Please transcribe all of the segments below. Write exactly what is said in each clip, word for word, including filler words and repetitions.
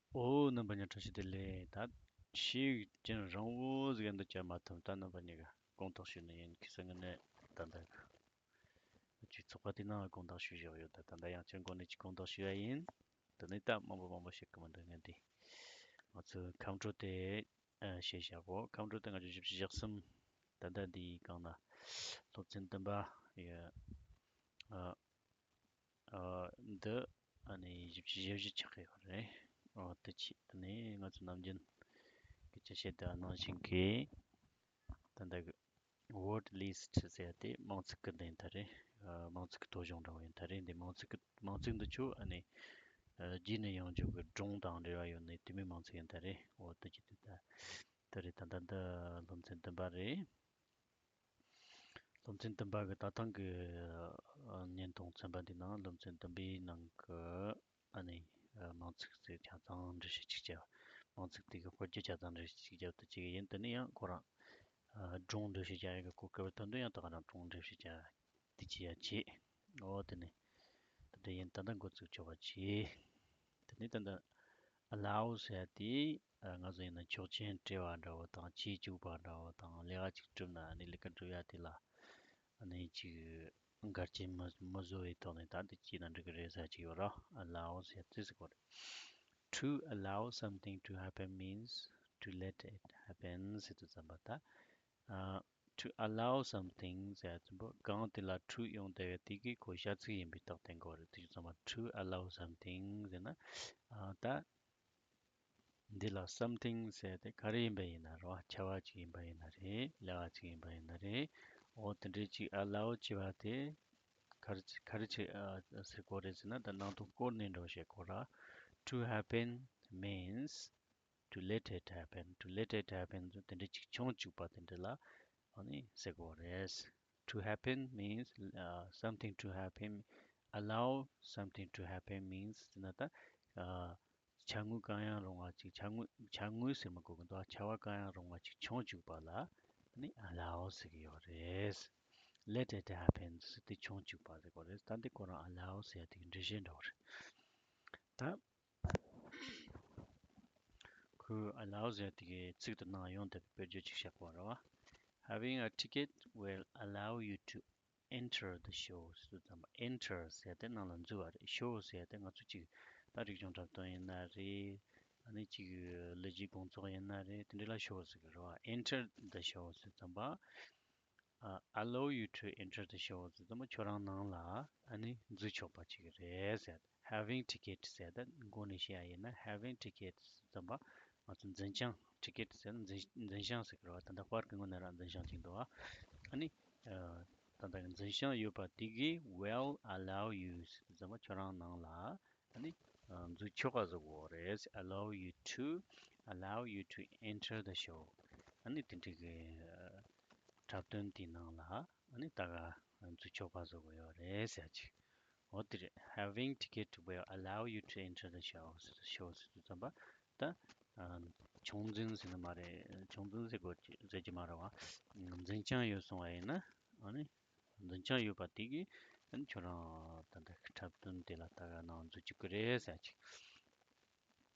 ཨོ། རྣམ་པ་གཉིས་བཀྲ་ཤིས་བདེ་ལེགས། ད་ཤེས་ཡོན་རིང་བོ་ཟིག་འདི་བཅར་མ་ཐུབ། ད་རྣམ་པ་གཉིས་ཀ་དགོངས་དག་ཞུ་ནི་ཡིན། ཁ་སང་ངས་ནི་ད་ལྟ་གི་ཅིག་ཚོགས་པ་དེ་ནང་དགོངས་དག་ཞུས་བཞག་ཡོད། ད་ད་ལྟ་ཡང་ཁྱེད་འགོ་ནས་ཅིག་དགོངས་དག་ཞུ་ཡ་ཡིན། དེ་ནས་ད་མང་པོ་མང་པོ་བཤད་གི་མི་འདུག་ངས་འདི་ང་ཚོའི་ཁམས་སྤྲོ་དེ་ཨ་བཤད་བཞག་གོ། ཁམས་སྤྲོ་དེ་ང་ཚོ་བཞི་བཅུ་ཞེ་གསུམ། ད་ལྟ་འདིའི་སྒང་ན་སློབ་ཚན་བདུན་པ་ཡི་ཨ་ཨ་འདི་ཨ་ནི་བཞི་བཅུ་ཞེ་བཞི་ཆགས་ཀྱི་ཡོད་རེད། ཨོ་དེ་ཆེད་དུ་ནས་ང་ཚོ་ནམ་རྒྱུན་གི་ཅི་བཤད་དེ་ནང་བཞིན་གི་ད་ལྟ་གི་word list ཟེར་ཡ་དེ་མིང་ཚིག་གི་འདི་ཡིན་ད་རེད། ཨ་མིང་ཚིག་གི་ཐོ་གཞུང་འདྲ་བོ་ཡིན་ད་རེད། འདི་མིང་ཚིག་གི་མིང་ཚིག་འདི་ཆོ་ཨ་ནི་ཨ་རྗེས་ནས་ཡོང་རྒྱུ་གི་སྒྲུང་དང་འབྲེལ་བ་ཡོད་ནི་དེ་མོའི་མིང་ཚིག་ཡིན་ད་རེད། ཨོ་དེ་ཆེད་དུ་ད་ད་རེད། ད་ལྟ་འདི་སློབ་ཚན་བདུན་པ་རེད། སློབ་ཚན་བདུན་པ་གི་ད་ཐེངས་ཀྱི་ཨ་བརྙན་ཐུང་ཚན་པ་འདི་ནང་སློབ་ཚན་བདུན་པའི་ནང་གི་ཨ་ནི་ཨ་མིང་ཚིག་ཟེར་ཆ་ཚང་འགྲེལ་བཤད་ཅིག་བྱས། མིང་ཚིག་དེ་གི་དཔེར་བརྗོད་ཆ་ཚང་འགྲེལ་བཤད་ཅིག་བརྒྱབ་ཏུ་བཅུག་གི་ཡིན། དེ་ནས་ཡང་ཁོ་རང་ཨ་སྒྲུང་འགྲེལ་བཤད་རྒྱག་ཡག་གི་གོ་སྐབས་ཐོན་དུས་ཡང་ད་ག་རང་སྒྲུང་འགྲེལ་བཤད་རྒྱག་དེ་བྱེད་ཡ་བྱེད། འོ་དེ་ནས་ད་ལྟ་ཡིན། ད་ལྟ་འགོ་བཙུགས་ཆོག་པ་བྱེད། དེ་ནས་ད་ལྟ་allow ཟེར་ཡ་དེ་ཨ་ང་ཚོ་ཡིན་ན་ཆོག་མཆན་སྤྲད་པ་འདྲ་བོ་དང་བྱེད་བཅུག་པ་འདྲ་བོ་དང་ལས་ཀ་ཅིག་བསྒྲུབས་ན་ཨ་ནི་ལས་ཀ་བསྒྲུབ་ཡ་དེ་ལ་ཨ་ནི་ཅིག་འགལ་རྐྱེན་མི་མི་བཟོ་བའི་ཐོག་ནས་ད་འདི་བྱས་ན་འགྲིག་གི་རེད་ཟེར་ཅིག་ཡོད་ར། allow ཟེར་ཡ་དེ་ཟེར་གོ་རེད། To allow something to happen means to let it happen ཟེར་དུས་ཙམ་པ་ད་ཨ་to allow something ཟེར་ཡ་ཙམ་པོ་གང་དེ་ལ་to ཡོང་བསྡད་ཡོད་དེ་གིས་ཁོ་བྱ་ཚིག་ཡིན་པའི་རྟགས་བསྟན་གོ་རེད། དེ་ཙམ་པ་to allow something ཟེར་ན་ཨ་ད་འདི་ལ་something ཟེར་ཏེ་ག་རེ་ཡིན་པ་ཡིན་ན་རེད་བ། བྱ་བ་ཅིག་ཡིན་པ་ཡིན་ན་རེད། ལས་ཀ་ཅིག་ཡིན་པ་ཡིན་ན་རེད། འོ་དེ་འདྲའི་ཅིག་allow བྱས་པ་དེ་ག་རེ་ག་རེ་ཆེ་ཨ་ཟེར་དགོས་རེད་ཟེར་ན། ད་ནང་དོན་སྐོར་ནས་འགྲོ་བཤད་དགོས་ར། To happen means to let it happen. To let it happen ཟེར་དེ་འདྲའི་ཅིག་བྱུང་བཅུག་པ་དེ་འདྲ་ལ་ཨ་ནི་ཟེར་དགོས་རེད། To happen means uh, something to happen. Allow something to happen means ཟེར་ན་ད་ཨ་བྱ་དངོས་གང་ཡང་རུང་བ་ཅིག་བྱ་དངོས་བྱ་དངོས་ཟེར་མི་དགོས་གི་འདུག་བྱ་བ་གང་ཡང་རུང་བ་ཅིག་བྱུང་བཅུག་པ་ལ་ཨ་ནི་allow ཟེར་གི་ཡོད་རེད། Let it happen ཟེར་དེ་བྱུང་བཅུག་པ་ཟེར་གོ་རེད། ད་འདི་ཁོ་རང་allow ཟེར་ཡ་དེ་གི་འགྲེལ་བཤད་འདྲ་བོ་རེད། ད་ཁོས་allow ཟེར་ཡ་དེ་གི་ཚིག་དེ་ནང་ཡོང་བསྡད་པའི་དཔེར་བརྗོད་ཅིག་བཞག་པ་རེད་བ། Having a ticket will allow you to enter the show ཟེར་དུས་ཙམ་པ། enter ཟེར་ཏེ་ནང་ལ་འཛུལ་བ་རེད། show ཟེར་ཏེ་ང་ཚོ་གཅིག་ད་རིག་གཞུང་འཁྲབ་སྟོན་ཡིན་ན་རེད། ཨ་ནི་གཅིག་ལོ་རྒྱུས་དགོང་ཚོགས་ཡིན་ན་རེད། དེ་འདྲ་ལ་show ཟེར་གི་རེད་བ། enter the show ཟེར་ཙམ་པ། ཨ་allow you to enter the show ཟེར་ཙམ་པ་ཁྱོད་རང་ནང་ལ་ཨ་ནི་འཛུལ་ཆོག་པ་ཅིག་རེད་ཟེར། Having ticket ཟེར་ད་མགོ་ནས་བཤད་ཡ་ཡིན་ན། having ticket ཟེར་ཙམ་པ་ང་ཚོ་འཛིན་བྱང་། ticket ཟེར་ན་འཛིན་འཛིན་བྱང་ཟེར་གི་རེད་བ། ད་ལྟ་པར་གི་ངོས་ནས་རང་འཛིན་བྱང་ཅིག་འདུག་བ། ཨ་ནི་ཨ་ད་ལྟ་འཛིན་བྱང་ཡོད་པ་དེ་གིས་will allow you ཟེར་ཙམ་པ་ཁྱོད་རང་ནང་ལ་ཨ་ནི་ཨ་འཛུལ་ཆོག་ག་བཟོ་དགོས་རེད། Allow you to, allow you to enter the show. ཨ་ནི་དེ་འདྲ་གི་ཨ་འཁྲབ་སྟོན་དེའི་ནང་ལ་ཨ་ནི་ད་ག་འཛུལ་ཆོག་པ་བཟོ་དགོས་ཡོད་རེད་ཟེར་ཅིག་འོ་དེ་རེད། Having ticket will allow you to enter the show, show ཟེར་དུས་ཙམ་པ་ད་ཨ་ཆུང་འཛིན་ཟེར་ནི་མ་རེད། ཆུང་འཛིན་ཟེར་དགོས་ཀྱི་ཟེར་གྱི་མ་རེད་བ། འཛིན་བྱང་ཡོད་སོང་བ་ཡིན་ན་ཨ་ནི་འཛིན་བྱང་ཡོད་པ་དེ་གིས་ཨ་ནི་ཁྱོད་རང་ད་ལྟ་འཁྲབ་སྟོན་དེ་ལ་ད་ག་ནང་འཛུལ་བཅུག་གི་རེད་ཟེར་ཅིག་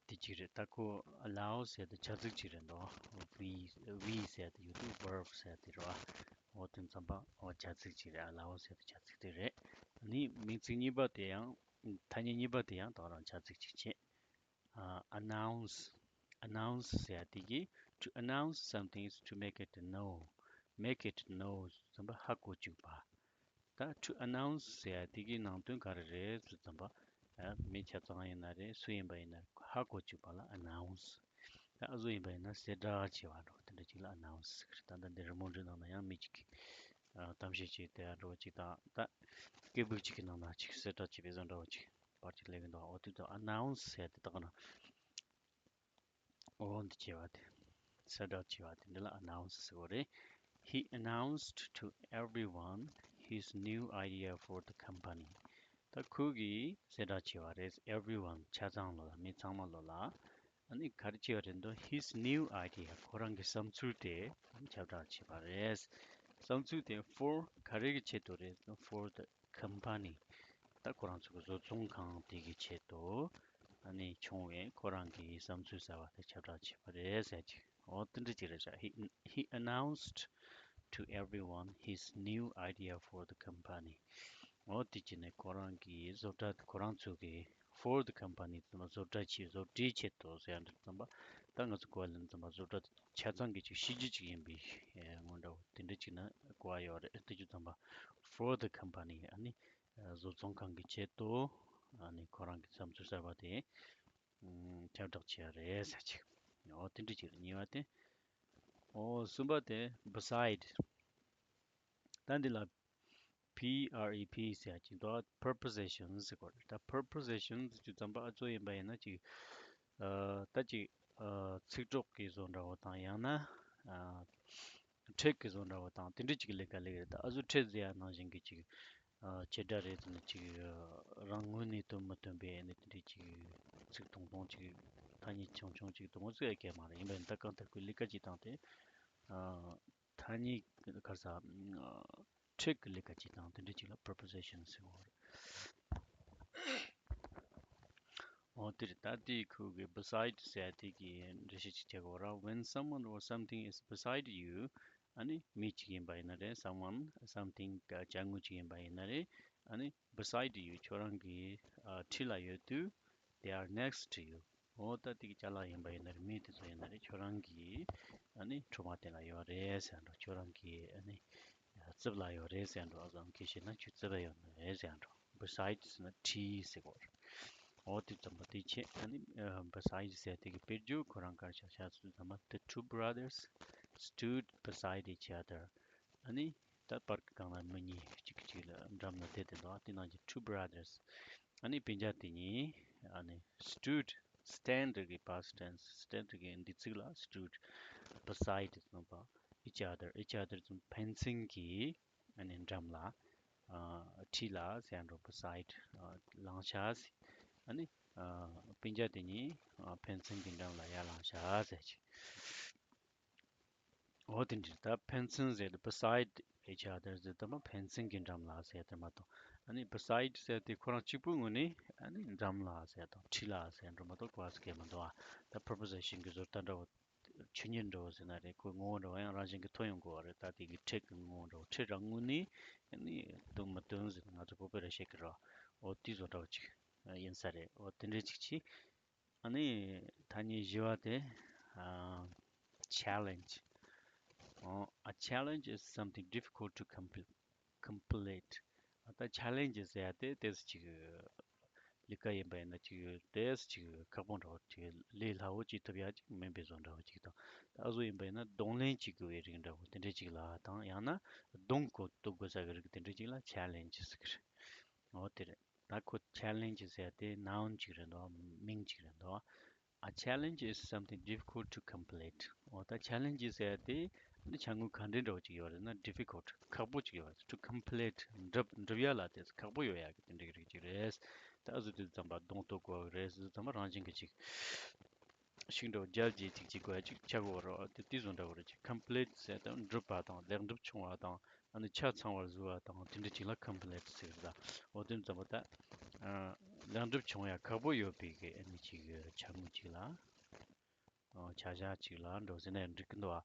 དེ་གཅིག་རེད། ད་ཁོ་allow ཟེར་དེ་བྱ་ཚིག་ཅིག་རེད་འདུག we, we ཟེར་དེ་ཡོད་དུས་verb ཟེར་དེ་རེད་བ། འོ་དེ་ཙམ་པ་འོ་བྱ་ཚིག་ཅིག་རེད། allow ཟེར་དེ་བྱ་ཚིག་དེ་རེད། ནི་མིང་ཚིག་གཉིས་པ་དེ་ཡང་ཐ་སྙད་གཉིས་པ་དེ་ཡང་ད་ག་རང་བྱ་ཚིག་ཅིག་བྱེད། ཨ་announce, announce ཟེར་དེ་གིས to announce something is to make it know, make it know ཟེར་ཙམ་པ་ཧ་གོ་བཅུག་པ། ད་to announce ཟེར་ཡ་དེ་གི་ནང་དོན་ག་རེ་རེད་ཟེར་ཙམ་པ། ཨ་མི་ཆ་ཚང་ཡིན་ན་རེད། སུ་ཡིན་པ་ཡིན་ན་རེད། ཧ་གོ་བཅུག་པ་ལ་announce། ད་ཨ་ཟོ་ཡིན་པ་ཡིན་ན་གསལ་བསྒྲགས་བྱས་པ་འགྲོ་དེ་འདྲ་ཅིག་ལ་announce ཟེར་གི་རེད། ད་ལྟ་འདི་རི་མོ་འདྲ་ནང་ན་ཡང་མི་གཅིག་གིས་ཨ་གཏམ་བཤད་བྱས་དེ་འགྲོ་ཅིག་དང་། ད་སྐད་སྦུག་གཅིག་གི་ནང་ན་ཅིག་གསལ་བསྒྲགས་བྱས་པའི་བཟོ་འདྲ་བོ་ཅིག་པར་ཅིག་སླེབས་གི་འདུག་འོ་དེ་ཚོ་announce ཟེར་དེ་དག་ན། འོ་འདི་བྱས་པ་དེ། གསལ་བསྒྲགས་བྱས་པ་དེ་འདི་ལ་announce ཟེར་བ་རེད། He announced to everyone his new idea for the company. ད་ཁོ་གིས་གསལ་བསྒྲགས་བྱས་པ་རེད། Everyone ཆ་ཚང་ལོ་ལ། མི་ཚང་མ་ལོ་ལ། ཨ་ནི་ག་རེ་བྱས་པ་རེད་འདུག his new idea ཁོ་རང་གི་བསམ་ཚུལ་དེ་ཁྱབ་བསྒྲགས་བྱས་པ་རེད། བསམ་ཚུལ་དེ་for ག་རེ་གི་ཆེད་དུ་རེད། For the company ད་ཁོ་རང་ཚོ་གི་བཟོ་ཚོང་ཁང་དེ་གི་ཆེད་དུ་ ཨ་ནི་བྱུང་བས་ཁོ་རང་གི་བསམ་ཚུལ་གསར་པ་དེ་ཁྱབ་བསྒྲགས་བྱས་པ་རེད་ཟེར་གྱི། འོ་དེ་འདྲ་ཅིག་རེད་ཤག He, he announced to everyone his new idea for the company. འོ་དེ་བྱས་ནས་ཁོ་རང་གི་བཟོ་གྲྭ་ཁོ་རང་ཚོ་གི for the company ཙམ་པ་བཟོ་གྲྭ་ཆེད་བཟོ་གྲྭའི་ཆེད་དུ་ཟེར་ཡ་འདྲ་ཙམ་པ། ད་ང་ཚོ་གོ་བ་ལེན་ཙམ་པ་བཟོ་གྲྭ་ཆ་ཚང་གི་ཅིག་གཤིས་རྒྱུད་ཅིག་ཡིན་པའི་ཨེ་སྔོན་འདྲ་བོ་དེ་འདྲ་ཅིག་ན་གོ་བ་ཡོད་རེད། དེ་བྱས་ཙམ་པ་for the company ཨ་ནི་བཟོ་ཚོང་ཁང་གི་ཆེད་དུ་ཨ་ནི་ཁོ་རང་གི་བསམ་ཚུལ་གསར་པ་དེ་ཨུམ་ཁྱབ་བསྒྲགས་བྱས་རེད་ཟེར་ཅིག་འོ་དེ་འདྲ་ཅིག་རེད། གཉིས་པ་དེ། འོ་གསུམ་པ་དེ་beside། ད་འདི་ལ་P R E P ཟེར་ཡ་ཅིག་འདུག preposition ཟེར་གོ་རེད། ད་preposition ཟེར་དུས་ཙམ་པ་ཨ་ཚོ་ཡིན་པ་ཡིན་ན་ཅིག་ཨ་ད་ཅིག་ཨ་ཚིག་གྲོགས་ཀྱི་བཟོ་འདྲ་བོ་དང་ཡང་ན་ཨ་trait གི་བཟོ་འདྲ་བོ་དང་དེ་འདྲ་ཅིག་ལས་ཀ་ལས་ཀ་རེད། ད་ཨ་ཚོ་trait ཟེར་ཡ་ནང་བཞིན་གྱི་ཅིག་ཨ་བྱེད་སྒྲ་རེད་དེ་ནི་ཅིག་ཨ་རང་ངོས་ནས་སྟོན་མི་སྟོན་པའི་ཨ་ནི་དེ་འདྲ་ཅིག་ཚིག་ཐུང་ཐུང་ཅིག་ཐ་སྙད་ཆུང་ཆུང་ཅིག་དུ་མོ་ཟེར་ཡ་གལ་མ་རེད། ཡིན་པ་ཡིན་ད་གང་ལྟར་ཁོས་ལས་ཀ་ཅིག་བཏང་སྟེ་ཨ་ཐ་སྙད་ག་རེ་ཟ་ཨ་trait གི་ལས་ཀ་ཅིག་དང་དེ་འདྲ་ཅིག་ལ་preposition ཟེར་བ་རེད། འོ་དེ་རེད། ད་དེའི་ཁུལ་གྱི་beside ཟེར་ཡ་དེ་གི་འགྲེལ་བཤད་ཅིག་བྱེད་དགོས་ར། When someone or something is beside you ཨ་ནི་མི་ཅིག་ཡིན་པ་ཡིན་ན་རེད། someone something ག་ཅ་དངོས་ཅིག་ཡིན་པ་ཡིན་ན་རེད། ཨ་ནི་beside you ཁྱོད་རང་གི་ཨ་འཁྲིས་ལ་ཡོད་དུས་they are next to you འོ་ད་དེ་གི་ཅ་ལག་ཡིན་པ་ཡིན་ན་རེད། མི་དེ་ཚོ་ཡིན་ན་རེད། ཁྱོད་རང་གི་ཨ་ནི་ཁྲོ་མ་དེ་ལ་ཡོད་རེད་ཟེར་འགྲོ། ཁྱོད་རང་གི་ཨ་ནི་རྩིབ་ལ་ཡོད་རེད་ཟེར་འགྲོ། ཨ་ཙམ་གལ་ཆེ་ན་ཁྱོད་རྩིབ་ལ་ཡོད་ནི་རེད་ཟེར་འགྲོ། beside ཟེར་ན་འཁྲིས་ཟེར་གོ་རེད། འོ་དེ་ཙམ་པ་དེ་ཆེ། ཨ་ནི་ཨ་beside ཟེར་དེ་གི་དཔེར་བརྗོད་ཁོ་རང་གར་ཆགས་ཆགས་སུ་ཙམ་པ། The two brothers stood beside each other ཨ་ནི་ད་པར་གི་སྒང་ལ་མི་གཉིས་གཅིག་གིས་གཅིག་ལ་འགྲམ་ལ་བསྡད་དེ་འདུག་དེ་ནང་གི་two brothers ཨ་ནི་སྤུན་ཀྱག་དེ་གཉིས་ཨ་ནི་stood stand གི་past tense stand གི་འདས་ཚིག་ལ་stood beside ཟེར་ན་each other each other ཙམ་ཕན་ཚུན་གྱི་ཨ་ནི་འགྲམ་ལ་ཨ་འཁྲིས་ལ་ཟེར་འགྲོ། beside ཨ་ལངས་ཤག་ཨ་ནི་ཨ་སྤུན་ཀྱག་དེ་གཉིས་ཨ་ཕན་ཚུན་གྱི་འགྲམ་ལ་ཡར་ལངས་ཤག་ཟེར་ཅིག་འོ་དེ་འདྲ་ད་ཕན་ཚུན་ཟེར་ཏེ་beside each other ཟེར་ཏེ་མ་ཕན་ཚུན་གྱི་འགྲམ་ལ་ཟེར་ཏེ་མ་གཏོགས། ཨ་ནི་beside ཟེར་ཏེ་ཁོ་རང་གཅིག་པུའི་ངོས་ནས་ཨ་ནི་འགྲམ་ལ་ཟེར་དང་འཁྲིས་ལ་ཟེར་འགྲོ་མ་གཏོགས་གོ་བ་ཟེར་མཁན་མི་འདུག་ཨ་ད་preposition གི་བཟོ་ལྟ་འདྲ་བོ་ཆོས་ཉིད་འདྲ་བོ་ཟེར་ན་རེད། ཁོའི་ངོ་བོ་འདྲ་བོ་ཡང་རང་བཞིན་གྱི་ཐོན་ཡོང་དགོས་པ་རེད། ད་དེ་གི་trait གི་ངོ་བོ་འདྲ་བོ་trait རང་ངོས་ནས་ཨ་ནི་སྟོན་མི་སྟོན་ཟེར་ཏེ་ང་ཚོ་བོད་པའི་ར་བཤད་ཀྱི་རེད། འོ་དེ་བཟོ་འདྲ་བོ་ཅིག་ཡིན་ས་རེད། འོ་དེ་འདྲ་ཅིག་བྱས། ཨ་ནི་ཐ་སྙད་བཞི་བ་དེ་ཨ་challenge. ཨོ། A challenge is something difficult to compl- complete. ཨ་ད་challenge ཟེར་ཡ་དེ་ཏོག་ཙམ་ཅིག་ལས་ཀ་ཡིན་པ་ཡིན་ན་ཅིག་ཏོག་ཙམ་ཅིག་ཁག་པོ་འདྲ་བོ་ཅིག་ལས་སླ་བོ་བྱེད་ཐུབ་ཡ་ཅིག་མིན་པའི་བཟོ་འདྲ་བོ་ཅིག་དང་། ད་གཟོད་ཡིན་པ་ཡིན་ན་གདོང་ལེན་བྱེད་དགོས་པའི་རིགས་འདྲ་བོ་དེ་འདྲ་ཅིག་ལ་དང་ཡང་ན་གདོང་གོ་གཏུག་དགོས་ས་གི་རིགས་དེ་འདྲ་ཅིག་ལ་challenge ཟེར་གི་རེད། འོ་དེ་རེད། ད་ཁོ་challenge ཟེར་ཏེ་noun ཅིག་རེད་འདུག་མིང་ཅིག་རེད་འདུག A challenge is something difficult to complete. འོ་ད་challenge ཟེར་ཏེ་འདི་བྱ་དངོས་ག་འདྲ་འདྲ་བོ་ཅིག་ཡོད་རེད་ན་difficult ཁག་པོ་ཅིག་ཡོད་རེད། to complete འགྲུབ་འགྲུབ་ཡ་ལ་དེ་ཁག་པོ་ཡོད་ཡ་གི་དེ་འདྲ་གི་རིགས་ཅིག་རེད། ད་གཟོད་དེ་ཙམ་པ་གདོང་གཏུག་དགོས་རེད། གཟོད་ཙམ་པ་རང་བཞིན་གི་ཅིག་ཤིང་འདྲ་བོ་རྒྱབ་བརྒྱབ་ཅིག་ཅིག་དགོས་ཡ་ཅིག་ཆགས་དགོས་རེད། དེ་དེ་བཟོ་འདྲ་བོ་རེད། ཅིག་complete ཟེར་ཏེ་འགྲུབ་པ་དང་ལེགས་འགྲུབ་བྱུང་བ་དང་། ཨ་ནི་ཆ་ཚང་བར་བཟོ་བ་དང་དེ་འདྲ་ཅིག་ལ་complete ཟེར་གི་རེད། འོ་དེ་ཙམ་པ་ད་ཨ་ལེགས་འགྲུབ་བྱུང་ཡ་ཁག་པོ་ཡོད་པའི་གི་ཨ་ནི་ཅིག་བྱ་དངོས་ཅིག་ལ་ཨ་བྱ་བཞག་ཅིག་ལ་འགྲོ་ཟེར་ན་ཡང་འགྲིག་གི་འདུག་ཨ།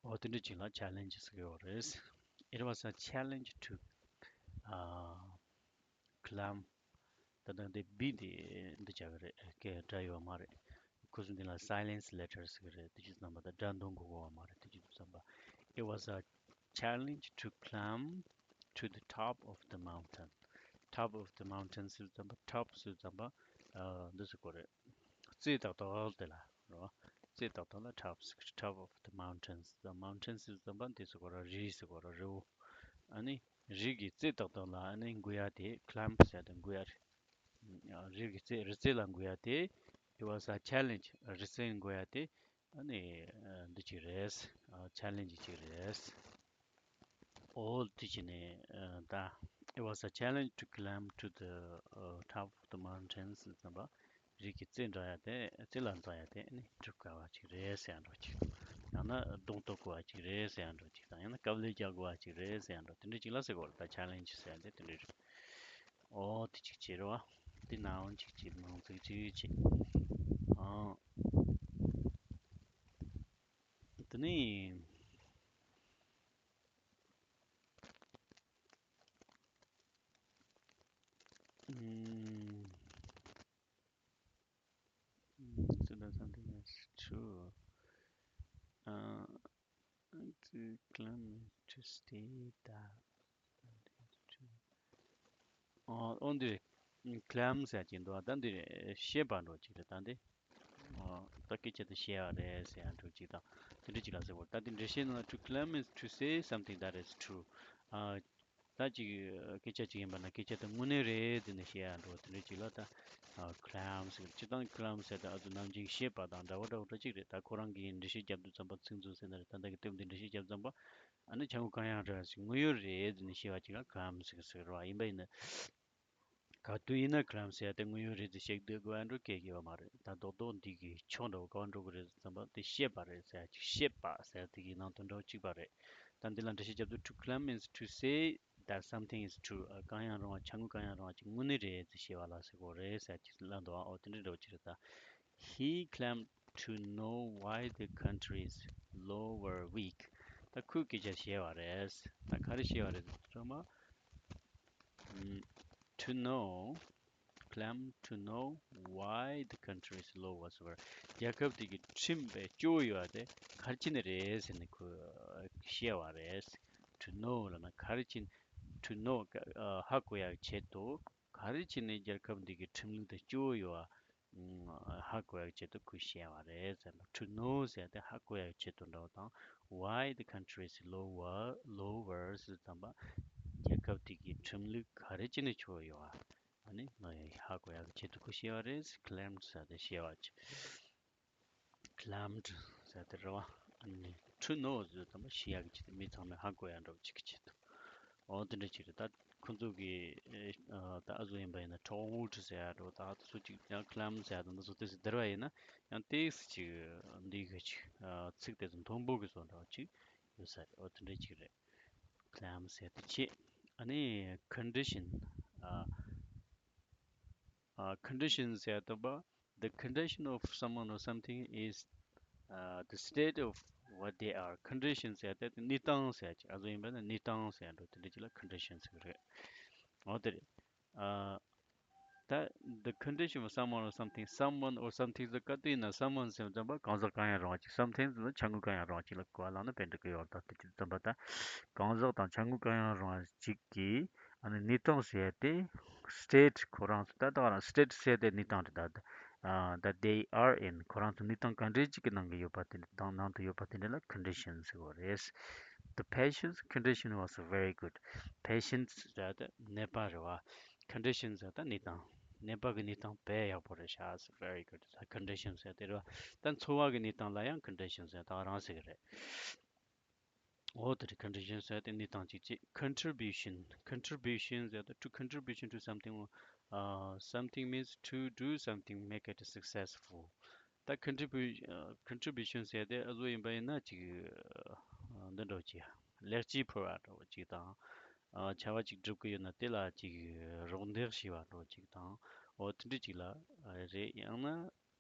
འོ་དེ་འདྲ་ཅིག་ལ་challenge ཟེར་གི་ཡོད་རེད། It was a challenge to ཨ་climb. ད་ལྟ་འདི་B འདི་འདི་བྱ་གི་རེད། སྐད་སྒྲ་ཡོད་མ་རེད། ཁོ་ཚོ་འདི་ལ་silence letter ཟེར་གི་རེད། དེ་ཅི་ཙམ་པ་ད་སྒྲ་འདོན་དགོས་གོ་བ་མ་རེད། དེ་ཅི་ཙམ་པ། It was a challenge to climb to the top of the mountain. Top of the mountain ཟེར་ཙམ་པ། top ཟེར་ཙམ་པ་ཨ་འདི་ཟེར་གོ་རེད། རྩེ་ཏག་ཏག་དེ་ལ་རོ། རྩེ་ཏག་ཏག་ལ་top ཟེར་གི། top of the mountains. The mountains ཟེར་ཙམ་པ་འདི་ཟེར་གོ་ར་རི་ཟེར་གོ་ར་རི་བོ། ཨ་ནི་རི་གི་རྩེ་ཏག་ཏག་ལ་ཨ་ནི་འགུལ་ཡ་དེ་climb ཟེར་དེ་འགུལ་ཡ་རེད། རི་གི་རྩེ་རི་རྩེ་ལ་འགུལ་ཡ་དེ། It was a challenge. རི་རྩེ་འགུལ་ཡ་དེ་ཨ་ནི་འདི་ཅིག་རེད། challenge ཅིག་རེད། འོ་དེ་བྱས་ནས་ད། It was a challenge to climb to the top of the mountains. ཟེར་ཙམ་པ་རི་གི་རྩེ་འགྲོ་ཡ་དེ་རྩེ་ལ་འཛེག་ཡ་དེ་ཨ་ནི་འགྲུབ་དཀའ་བ་ཅིག་རེད་ཟེར་ཡ་འདྲ་ཅིག་ཡང་ན་གདོང་གཏུག་དགོས་པ་ཅིག་རེད་ཟེར་ཡ་འདྲ་ཅིག་དང་ཡང་ན་དཀའ་ལས་རྒྱག་དགོས་པ་ཅིག་རེད་ཟེར་ཡ་འདྲ་དེ་འདྲ་ཅིག་ལ་ཟེར་གོ་རེད། ད་challenge ཟེར་ཡ་དེ་དེ་འདྲ་རེད། འོ་དེ་ཅིག་བྱས་རེད་བ། དེ་noun གཅིག་བྱས། noun ཚིག་གཅིག་བྱས། ཨ། དེ་ནས། ཨུམ། So that something is true. Uh, to claim to state that something is true. ཨོ་འདི། claim ཟེར་གྱི་འདུག་ད་འདི་བཤད་པ་འདྲ་ཅིག་རེད། ད་འདི། ཨོ་ད་སྐད་ཆ་དེ་བཤད་ཡ་རེད་ཟེར་ཡ་འདྲ་ཅིག་དང་། དེ་འདྲ་ཅིག་ལ་ཟེར་བ། ད་འདི་འགྲེལ་བཤད་ནང་to claim is to say something that is true. ཨ། ད་ཅིག་སྐད་ཆ་ཅིག་ཡིན་པ་ན་སྐད་ཆ་དེ་དངོས་གནས་རེད་ཟེར་ནས་བཤད་ཡ་འདྲ་བོ་དེ་འདྲ་ཅིག་ལ་ད་claim ཟེར། སྤྱིར་བཏང་claim ཟེར་ད་ཨ་ཙི་ནམ་རྒྱུན་བཤད་པ་དང་འདྲ་བོ་འདྲ་བོ་འདྲ་ཅིག་རེད། ད་ཁོ་རང་གིས་འགྲེལ་བཤད་རྒྱབ་དུས་ཙམ་པ་ཚིག་མཛོད་ཟེར་ན་རེད། ད་ལྟ་གི་དེབ་འདི་འགྲེལ་བཤད་རྒྱབ་ཙམ་པ་ཨ་ནི་ཆ་ངོ་གང་ཡང་རེད་ཟེར། དངོས་ཡོད་རེད་ཟེར་ནས་བཤད་པ་ཅིག་ལ་claim ཟེར་གི་ཟེར་བ་ཡིན་པ་ཡིན་ན། ག་དུས་ཡིན་ན་claim ཟེར་ཡ་དེ་དངོས་ཡོད་རེད་ཟེར་བཤད་སྡོད་དགོས་ཡ་འདྲ་གང་ཡང་ཡོད་མ་རེད། ད་རྡོག་རྡོག་འདི་གི་ཕྱོགས་འདྲ་བོ་ག་བ་འགྲོ་གི་རེད་ཟེར་ཙམ་པ་དེ་བཤད་པ་རེད་ཟེར་ཡ་ཅིག་བཤད་པ་ཟེར་ཡ་དེ་གི་ནང་དོན་འདྲ་བོ་གཅིག་པ་རེད། ད་འདི་ལ་འགྲེལ་བཤད་རྒྱབ་དུས་to claim is to say that something is true. ཨ། གང་ཡང་རུང་བ། ཆ་དངོས་གང་ཡང་རུང་བ་ཅིག་དངོས་གནས་རེད་ཟེར་བཤད་པ་ལ་ཟེར་གོ་རེད་ཟེར་ཅིག་ལབ་འདུག་ཨོ་དེ་འདྲ་འདྲ་བོ་ཅིག་རེད་ད། He claimed to know why the country's law were weak. ད་ཁོས་སྐད་ཆ་བཤད་པ་རེད། ད་ག་རེ་བཤད་པ་རེད་ཟེར་ན། ཨམ། to know, claim to know why the country's law was were. རྒྱལ་ཁབ་དེ་གི་ཁྲིམས་པའི་སྐྱོ་བོ་ཡོད་པ་དེ་ག་རེ་བྱས་ནས་རེད་ཟེར་ནས་ཁོས་བཤད་པ་རེད། To know ལབ་ན་ག་རེ་བྱས་ནས། To know ཨ། ཧ་གོ་ཡག་ཆེད་དུ་ག་རེ་བྱས་ནས་རྒྱལ་ཁབ་འདི་གི་ཁྲིམས་ལུགས་དེ་སྐྱོ་བོ་ཡོད་པ་ཧ་གོ་ཡག་ཆེད་དུ་ཁོས་བཤད་པ་རེད་ཟེར་ན། To know ཟེར་ཏེ་ཧ་གོ་ཡག་ཆེད་དུ་འདྲ་བོ་དང་། Why the country's law were, law were ཟེར་ཙམ་པ་རྒྱལ་ཁབ་དེ་གི་ཁྲིམས་ལུགས་ག་རེ་བྱས་ནས་སྐྱོ་བོ་ཡོད་པ། ཨ་ནི་ང་ཡི་ཧ་གོ་ཡག་གི་ཆེད་དུ་ཁོས་བཤད་པ་རེད། Claimed ཟེར་ཏེ་བཤད་པ་ཅིག Claimed ཟེར་ཏེ་རེད་བ། ཨ་ནི་to know ཟེར་ཙམ་པ་ཤེས་ཡག་གི་ཆེད་དུ། མི་ཚང་མས་ཧ་གོ་ཡག་འདྲ་བོ་ཅིག་གི་ཆེད་དུ། འོ་དེ་འདྲ་ཅིག་རེད། ད་ཁོ་ཚོ་གི་ཨ་ད་ཨ་ཟུ་ཡིན་པ་ཡིན་ན་talked ཟེར་ཡག་འདྲ་བོ། ད་ཨ་ཚོ་ཅིག་ཡང་claimed ཟེར་ཡག་དང་འདི་ཚོ་ཏོག་ཙམ་བསྡུར་བ་ཡིན་ན་ཡང་ཏོག་ཙམ་ཅིག་འདི་གི་ཅིག་ཨ་ཚིག་དེ་ཚོ་མཐུན་པོ་གི་བཟོ་འདྲ་བོ་ཅིག་ཡོད་ས་རེད། འོ་དེ་འདྲ་ཅིག་རེད། Claim ཟེར་དེ་བྱས། ཨ་ནི་condition ཨ། ཨ། Condition ཟེར་ཡག་དེ་བ། The condition of someone or something is, uh, the state of what they are. Condition ཟེར་ཡག་དེ་གནས་སྟངས་ཟེར་ཡག་ཅིག་ཨ་ཟུ་ཡིན་པ་ན་གནས་སྟངས་ཟེར་ཡག་འདྲ་བོ་དེ་འདྲ་ཅིག་ལ་condition ཟེར་གི་རེད། འོ་དེ་རེད། ཨ། ད་the condition of someone or something, someone or something ཟེར་ག་དུས་ཡིན་ན་someone ཟེར་ཙམ་པ་གང་ཟག་གང་ཡང་རུང་བ་ཅིག something ཟེར་ན་ཆ་དངོས་གང་ཡང་རུང་བ་ཅིག་ལ་གོ་བ་བླངས་ན་ཕན་འགྲིག་གི་ཡོད་རེད། ད་དེ་དུས་ཙམ་པ་ད་གང་ཟག་དང་ཆ་དངོས་གང་ཡང་རུང་བ་ཅིག་གི་ཨ་ནི་གནས་སྟངས་ཟེར་ཡག་དེ་state ཁོ་རང་ཚོ་ད་ད་ག་རང་state ཟེར་དེ་གནས་སྟངས་རེད། ད་ཨ་that they are in ཁོ་རང་ཚོ་གནས་སྟངས་ག་འདྲའི་ཅིག་གི་ནང་གི་ཡོད་པ་དེ་འདྲ་དང་ནང་དུ་ཡོད་པ་དེ་འདྲ་ལ་condition ཟེར་གོ་རེད། The patient's condition was very good. Patient ཟེར་ཡག་དེ་ནད་པ་རེད་བ། Condition ཟེར་ད་གནས་སྟངས། ནད་པ་གི་གནས་སྟངས་དཔེ་ཡག་པོ་རེད་ཤག Very good. ད་condition ཟེར་དེ་རེད་བ། ད་འཚོ་བ་གི་གནས་སྟངས་ལ་ཡང་condition ཟེར་ད་ག་རང་ཟེར་གི་རེད། འོ་དེ་རེད། Condition ཟེར་དེ་གནས་སྟངས་གཅིག་བྱས། Contribution. Contribution ཟེར་དེ་to contribution to something, uh, something means to do something, make it successful. ད་contribu- ཨ། contribution ཟེར་དེ་ཨ་ཟུ་ཡིན་པ་ཡིན་ན་ཅིག་ཨ། འདི་འདྲ་བོ་ཅིག་ལེགས་སྐྱེས་ཕུལ་བ་འདྲ་བོ་ཅིག་དང་། ཨ། བྱ་བ་ཅིག་སྒྲུབ་ཀྱི་ཡོད་ན་དེ་ལ་ཅིག་རོགས་འདེགས་བྱས་པ་འདྲ་བོ་ཅིག་དང་། འོ་དེ་འདྲ་ཅིག་ལ་རེད། ཡང་ན་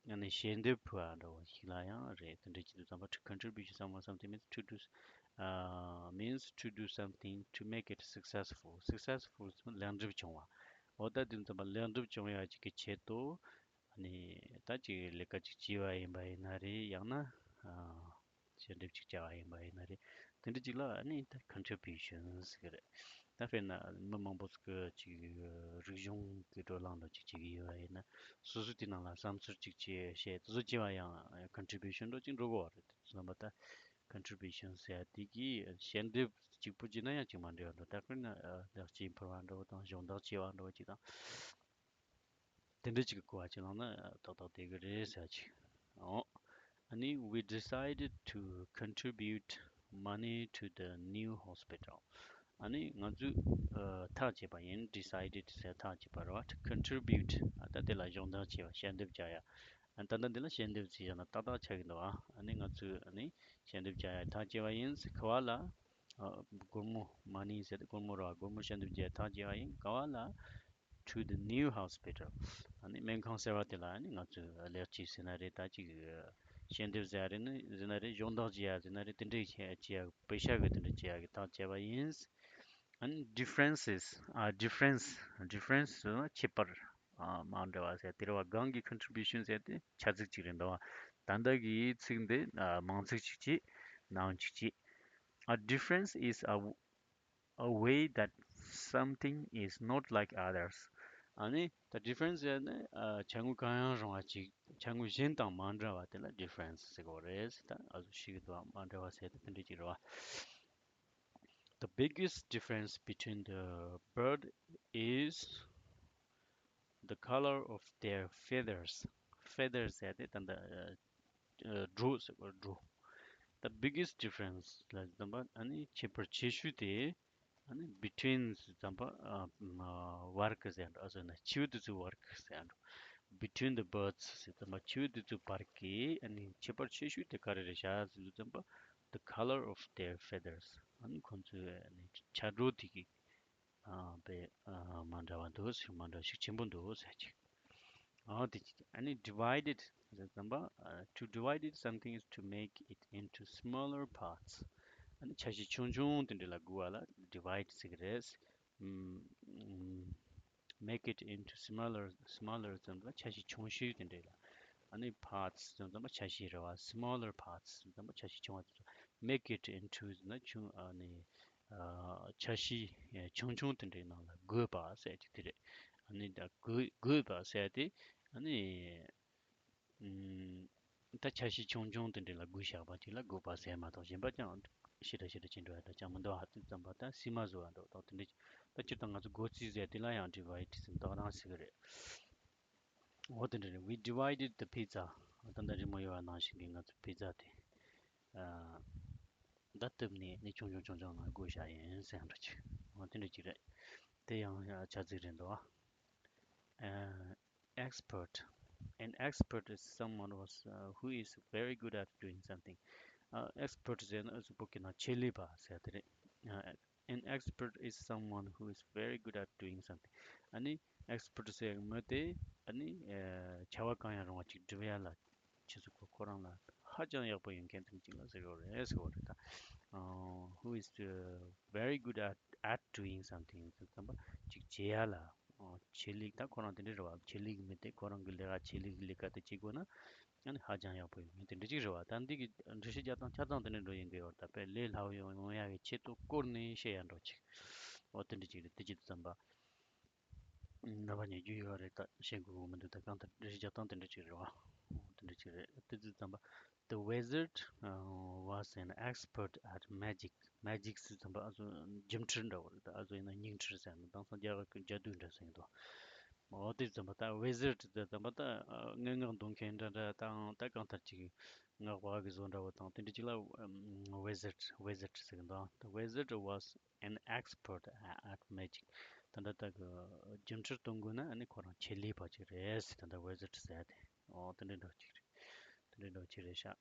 ཡང་ན་ཞལ་འདེབས་ཕུལ་བ་འདྲ་བོ་ཞིག་ལ་ཡང་རེད། དེ་འདྲ་ཅིག་དུས་ཙམ་པ་to contribute to someone something means to do, uh, means to do something to make it successful. Successful ཟེར་ན་ལེགས་འགྲུབ་བྱུང་བ། འོ་ད་དུས་ཙམ་པ་ལེགས་འགྲུབ་བྱུང་ཡག་ཅིག་གི་ཆེད་དུ། ཨ་ནི་ད་ཅིག་ལས་ཀ་ཅིག་བྱས་པ་ཡིན་པ་ཡིན་ན་རེད། ཡང་ན་ཨ་ཞལ་འདེབས་ཅིག་བྱས་པ་ཡིན་པ་ཡིན་ན་རེད། དེ་འདྲ་ཅིག་ལ་ཨ་ནི་ད་contribution ཟེར་གི་རེད། ད་དཔེར་ན་མི་མང་པོ་ཟིག་གི་ཅིག་རིག་གཞུང་གི་བགྲོ་གླེང་འདྲ་ཅིག་བྱེད་ཀྱི་ཡོད་པ་ཡིན་ན་སོ་སོ་དེ་ནང་ལ་བསམ་ཚུལ་ཅིག་བྱས་བཤད་དེ་ཚོ་བྱས་པ་ཡང་contribution འདྲ་ཅིག་འགྲོ་གི་ཡོད་རེད། དེ་ཚོ་རྣམ་པ་ད་contribution ཟེར་ཡག་དེ་གིས་ཞལ་འདེབས་གཅིག་པུ་བྱས་ན་ཡང་ཅིག་མ་འགྲིག་པ་འདྲ། ད་དཔེར་ན་ལེགས་སྐྱེས་ཕུལ་བ་འདྲ་བོ་དང་སྦྱོང་བརྡར་བྱས་པ་འདྲ་བོ་ཅིག་དང་། དེ་འདྲ་ཅིག་གི་གོ་བ་ཅིག་བླངས་ན་ཏག་ཏག་བསྡད་ཀྱི་རེད་ཟེར་ཅིག་ཨོ། ཨ་ནི་we decided to contribute money to the new hospital. ཨ་ནི་ང་ཚོས་ཨ་ཐག་བཅད་པ་ཡིན། decided ཟེར་ཐག་བཅད་པ་རེད་བ། to contribute ཨ་ད་དེ་ལ་སྦྱོང་བརྡར་བྱས་པ། ཞལ་འདེབས་རྒྱག་ཡ། ཨ་ད་ལྟ་འདི་ལ་ཞལ་འདེབས་ཟེར་བཞག་ན་ཏག་ཏག་ཆགས་ཀྱི་འདུག་ཨ་ཨ་ནི་ང་ཚོས་ཨ་ནི་ཞལ་འདེབས་རྒྱག་ཡ་ཐག་བཅད་པ་ཡིན། ག་བ་ལ། ཨ་སྒོར་མོ། money ཟེར་ཏེ་སྒོར་མོ་རེད་བ། སྒོར་མོ་ཞལ་འདེབས་རྒྱག་ཡ་ཐག་བཅད་པ་ཡིན། ག་བ་ལ། to the new hospital. ཨ་ནི་སྨན་ཁང་གསར་བ་དེ་ལ་ཨ་ནི་ང་ཚོས་ལེགས་སྐྱེས་ཟེར་ན་རེད། ད་ཅིག་ཞལ་འདེབས་ཟེར་ཡ་རེད། ནི་ཟེར་ན་རེད། སྦྱོང་བརྡར་བྱེད་ཡ་ཟེར་ན་རེད། དེ་འདྲས་བྱེད་ཡ་བྱེད་ཡ་པེ་ཤ་གི་དེ་འདྲས་བྱེད་ཡ་གི་ཐག་བཅད་པ་ཡིན། ཨ་ནི་differences, ཨ། difference, difference ཟེར་ན་ཁྱད་པར། ཨ། མ་འདྲ་བ་ཟེར་དེ་རེད་བ། གང་གི་contribution ཟེར་དེ་ཆ་ཚིག་ཅིག་རེད་འདུག་བ། ད་ལྟ་གི་ཚིག་འདི། ཨ། མང་ཚིག་ཅིག་བྱས། ནང་ཅིག་བྱས། A difference is a, a way that something is not like others. ཨ་ནི་ད་difference ཟེར་ནི། ཨ། ཆ་དངོས་གང་ཡང་རུང་བ་ཅིག་ཆ་དངོས་གཞན་དང་མ་འདྲ་བ་དེ་ལ་difference ཟེར་གོ་རེད། ད་ཨ་ཟུ་ཞིག་གི་དུ་བ་མ་འདྲ་བ་ཟེར་དེ་དེ་འདྲ་ཅིག་རེད་བ། The biggest difference between the bird is the color of their feathers. Feathers ཟེར་དེ་ད་ལྟ་སྒྲོ་ཟེར་བ་སྒྲོ། The biggest difference ལ་ཙམ་པ་ཨ་ནི་ཁྱད་པར་ཆེ་ཤོས་དེ་ཨ་ནི་between ཙམ་པ་བར་གི་ཟེར་འགྲོ། ཨ་ཟེར་ན་ཆེ་བོ་དེ་ཚོའི་བར་གི་ཟེར་འགྲོ། Between the birds ཟེར་ཙམ་པ་ཆེ་བོ་དེ་ཚོའི་བར་གི་ཨ་ནི་ཁྱད་པར་ཆེ་ཤོས་དེ་ག་རེ་རེད་ཤག་ཟེར་ཙམ་པ། The color of their feathers. ཨ་ནི་ཁོང་ཚོའི་ཨ་ནི་ཆ་འགྲོ་དེ་གི་ཨ་དཔེ་ཨ་མ་འདྲ་བ་འདུག་ཟེར། མ་འདྲ་བ་ཤུགས་ཆེན་པོ་འདུག་ཟེར་ཅིག་ཨ་དེ་ཅིག་ཨ་ནི་divided ཟེར་ཙམ་པ། ཨ། To divide it something is to make it into smaller parts. ཨ་ནི་ཆ་ཤས་ཆུང་ཆུང་དེ་འདྲ་ལ་བགོ་བ་ལ་divide ཟེར་གི་རེད། ཨམ། Make it into smaller, smaller ཙམ་ལ་ཆ་ཤས་ཆུང་ཤོས་དེ་འདྲ་ལ། ཨ་ནི་parts ཙམ་ཙམ་པ་ཆ་ཤས་རེད་བ། Smaller parts ཙམ་ཙམ་པ་ཆ་ཤས་ཆུང་བ་དེ་ཚོ། Make it into ཟེར་ན་ཆུང་ཨ་ནི་ཨ་ཆ་ཤས་ཆུང་ཆུང་དེ་འདྲའི་ནང་ལ་བགོས་པ་ཟེར་གྱི་དེ་རེད། ཨ་ནི་ད་བགོས་བགོས་པ་ཟེར་དེ་ཨ་ནི་ཨམ། ད་ཆ་ཤས་ཆུང་ཆུང་དེ་འདྲ་ལ་བགོས་བཞག་པ་ཅིག་ལ་བགོས་པ་ཟེར་མ་གཏོགས་གཞན་པ་ཅང་ཞེ་དྲག་ཞེ་དྲག་ཅིག་འགྲོ་ཡ་འདྲ་ཅང་མི་འདུག་ཨ་དེ་ཙམ་པ་ད་སིལ་མ་བཟོ་བ་འདྲ་དང་དེ་འདྲ་ད་སྤྱིར་བཏང་ང་ཚོ་སྒོ་རྩིས་ཟེར་དེ་ལ་ཡང་divide ཟེར་ཏག་ཏག་ཟེར་གི་རེད། འོ་དེ་འདྲ་རེད། We divided the pizza. ད་ལྟ་རི་མོ་ཡོད་པ་ནང་བཞིན་གྱི་ང་ཚོ་པི་ཛ་དེ་ཨ་ད་གཏུབ་ནས་ནི་ཆུང་ཆུང་ཆུང་ཆུང་ནང་བགོས་བཞག་ཡིན་ཟེར་འདྲ་ཅིག་འོ་དེ་འདྲ་ཅིག་རེད། དེ་ཡང་ཆ་ཚིག་རེད་འདུག་ཨ། Expert. An expert is someone was, uh, who is very good at doing something. ཨ། expert ཟེར་ན་ཨ་ཟུ་བོད་སྐད་ནང་ཆེད་ལས་པ་ཟེར་དེ་རེད། ཨ། An expert is someone who is very good at doing something. ཨ་ནི་expert ཟེར་མི་དེ་ཨ་ནི་ཨ་བྱ་བ་གང་ཡང་རུང་བ་ཅིག་སྒྲུབ་ཡ་ལ་ཆེད་དུ་ཁོ་ཁོ་རང་ལ་ཧ་ཅང་ཡག་པོ་ཡོད་མཁན་དེ་འདྲ་ཅིག་ལ་ཟེར་གི་རེད་ཟེར་བ་རེད་ད། ཨ། Who is, uh, very good at, at doing something. ཟེར་ཙམ་པ་ཅིག་བྱེད་ཡ་ལ་ཨ་ཆེད་ལས། ད་ཁོ་རང་དེ་འདྲ་རེད་བ། ཆེད་ལས་ཀྱི་མི་དེ་ཁོ་རང་གི་ལས་ཀ་ཆེད་ལས་ཀྱི་ལས་ཀ་དེ་བྱེད་དགོས་ན་ཨ་ནི་ཧ་ཅང་ཡག་པོ་ཡོད་མཁན་དེ་འདྲ་ཅིག་རེད་བ། ད་འདི་གི་འགྲེལ་བཤད་རྒྱག་སྟངས་ཆ་ཚང་དེ་འདྲ་འགྲོ་ཡིན་གི་ཡོད་རེད། ད་དཔེ་ལས་སླ་བོ་ཡོང་ཡོང་ཡ་གི་ཆེད་དུ་བསྐོར་ནས་བཤད་ཡ་འགྲོ་ཅིག་འོ་དེ་འདྲ་ཅིག་རེད། དེ་ཅི་ཙམ་པ་རྣམ་པ་གཉིས་རྒྱུས་ཡོད་རེད། ད་བཤད་དགོས་མི་འདུག་ད་གང་ལྟར་འགྲེལ་བཤད་རྒྱག་སྟངས་དེ་འདྲ་ཅིག་རེད་བ། འོ་དེ་འདྲ་ཅིག་རེད། དེ་ཙི་ཙམ་པ། The wizard, uh, was an expert at magic. Magic ཟེར་ཙམ་པ་ཨ་ཟུ་སྒྱུ་འཕྲུལ་འདྲ་བོ་རེད། ད་ཨ་ཟུ་ཡིན་ན་སྙིང་འཕྲུལ་ཟེར་ན་དེང་སང་རྒྱ་གར་གྱི་ཇ་དུ་འདྲ་ཟེར་གི་འདུག་འོ་དེ་ཙམ་པ་ད་wizard ཟེར་ཙམ་པ་ད་ཨ་སྔགས་འདོན་མཁན་འདྲ་འདྲ་དང་ད་གང་ལྟར་ཅིག་སྔགས་པ་གི་བཟོ་འདྲ་བོ་དང་དེ་འདྲ་ཅིག་ལ་ཨམ་wizard, wizard ཟེར་གི་འདུག The wizard was an expert at magic. ད་ལྟ་ད་གི་སྒྱུ་འཕྲུལ་གཏོང་དགོས་ན་ཨ་ནི་ཁོ་རང་ཆེད་ལས་པ་ཅིག་རེད་ཟེར། ད་ལྟ་wizard ཟེར་ཏེ། འོ་དེ་འདྲ་འདྲ་ཅིག་རེད། དེ་འདྲ་འདྲ་ཅིག་རེད་ཤག་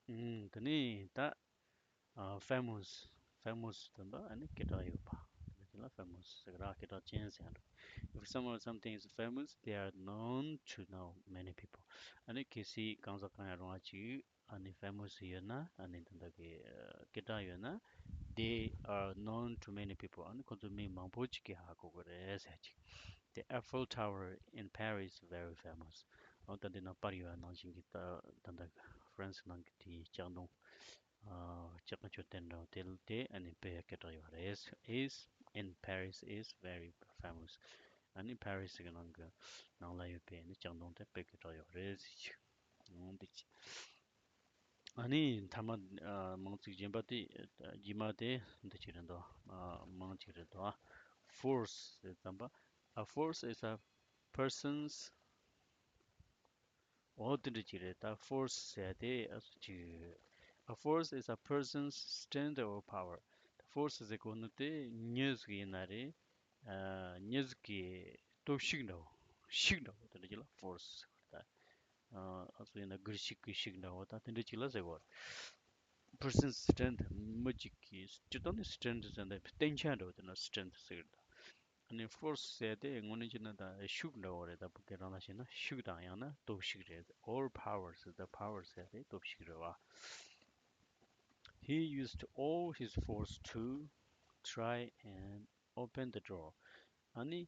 ཨུམ། དེ་ནས་ད་ཨ་famous, famous ཟེར་ཙམ་པ་ཨ་ནི་སྐད་གྲགས་ཡོད་པ། དེ་ལ་famous ཟེར་གི་ར། སྐད་གྲགས་ཅན་ཟེར་ཡ་འདྲ། If someone or something is famous, they are known to know many people. ཨ་ནི་གལ་སྲིད་གང་ཟག་གང་ཡང་རུང་བ་ཅིག་ཨ་ནི་famous ཡོད་ན། ཨ་ནི་ད་ལྟ་གི་ཨ་སྐད་གྲགས་ཡོད་ན། They are known to many people. ཨ་ནི་ཁོ་ཚོ་མི་མང་པོ་ཅིག་གིས་ཧ་གོ་གི་རེད་ཟེར་ཅིག The Eiffel Tower in Paris is very famous. འོ་ད་འདི་ནང་པར་ཡོད་པ་ནང་བཞིན་གྱི་ད་ད་ལྟ་ཧྥ་རན་སི་ནང་གི་དེའི་ལྕགས་མདོང་། ཨ་ལྕགས་མཆོད་རྟེན་འདྲ་བོ་དེ་དེ་ཨ་ནི་དཔེ་སྐད་གྲགས་ཡོད་རེད། Is in Paris is very famous. ཨ་ནི་ཕ་རི་སི་གི་ནང་གི་ནང་ལ་ཡོད་པའི་ཨ་ནི་ལྕགས་མདོང་དེ་དཔེ་སྐད་གྲགས་ཡོད་རེད་ཟེར་ཅིག་འོ་འདི་ཅིག་ཨ་ནི་མཐའ་མ་ཨ་མིང་ཚིག་གཞན་པ་དེ་རྗེས་མ་དེ་འདི་ཅིག་རེད་འདུག་ཨ་མིང་ཅིག་རེད་འདུག་ཨ། Force ཟེར་ཙམ་པ། A force is a person's འོ་དེ་འདྲ་ཅིག་རེད། ད་force ཟེར་ཡ་དེ་ཨ་ཅིག A force is a person's strength or power. ད་force ཟེར་གོ་ནི་དེ་མྱི་ཟིག་ཡིན་ན་རེད། ཨ་མྱི་ཟིག་གི་སྟོབས་ཤུགས་འདྲ་བོ། ཤུགས་འདྲ་བོ་དེ་འདྲ་ཅིག་ལ་force ཟེར་བ་རེད། ད་ཨ་ཨ་ཟུ་ཡིན་ན་སྒུལ་ཤུགས་ཀྱི་ཤུགས་འདྲ་བོ་ད་དེ་འདྲ་ཅིག་ལ་ཟེར་གོ། Person's strength མི་གཅིག་གི་སྤྱིར་བཏང་ནི་strength ཟེར་ན་བརྟན་ཆ་འདྲ་བོ་དེ་ན་strength ཟེར་གི་རེད། ཨ་ནི་force ཟེར་དེ་དངོས་གནས་བྱས་ན་ད་ཤུགས་འདྲ་བོ་རེད། ད་བོད་སྐད་རང་ལ་བྱས་ན་ཤུགས་དང་ཡང་ན་སྟོབས་ཤུགས་རེད། Overpower ཟེར་ད་power ཟེར་དེ་སྟོབས་ཤུགས་རེད་བ། He used all his force to try and open the door. ཨ་ནི་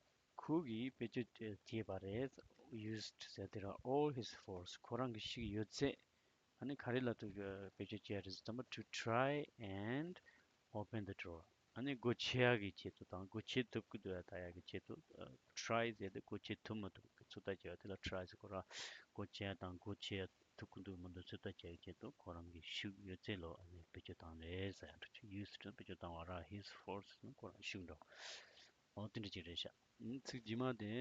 ཁོ་གིས་བེད་སྤྱོད་བྱས་པ་རེད། Used ཟེར་དེ་ར་all his force ཁོ་རང་གི་ཤུགས་ཡོད་ཚད། ཨ་ནི་ག་རེ་ལ་ཐུག་བེད་སྤྱོད་བྱས་རེད་ཟེར་ན། To try and open the door. ཨ་ནི་སྒོ་ཕྱེ་ཡག་གི་ཆེད་དུ་དང་སྒོ་ཕྱེ་ཐུབ་ཀྱི་འདུག་ཡ་ལྟ་ཡག་གི་ཆེད་དུ། ཨ། try ཟེར་ཏེ་སྒོ་ཕྱེ་ཐུབ་མི་ཐུབ་ཀྱི་ཚོད་ལྟ་བྱས་པ་དེ་ལ་try ཟེར་གོ་ར། སྒོ་ཕྱེ་ཡག་དང་སྒོ་ཕྱེ་ཐུབ་ཀྱི་འདུག་མི་འདུག་ཚོད་ལྟ་བྱ་ཡག་ཆེད་དུ་ཁོ་རང་གི་ཤུགས་ཡོད་ཚད་ལོ། ཨ་ནི་བེད་སྤྱོད་བཏང་རེད་ཟེར་ཡག་འདྲ། Used བེད་སྤྱོད་བཏང་བ་ར། His force ནི་ཁོ་རང་ཤུགས་འདྲ། འོ་དེ་འདྲ་ཅིག་རེད་ཤག་ཨ་ནི་ཚིག་རྗེས་མ་དེ།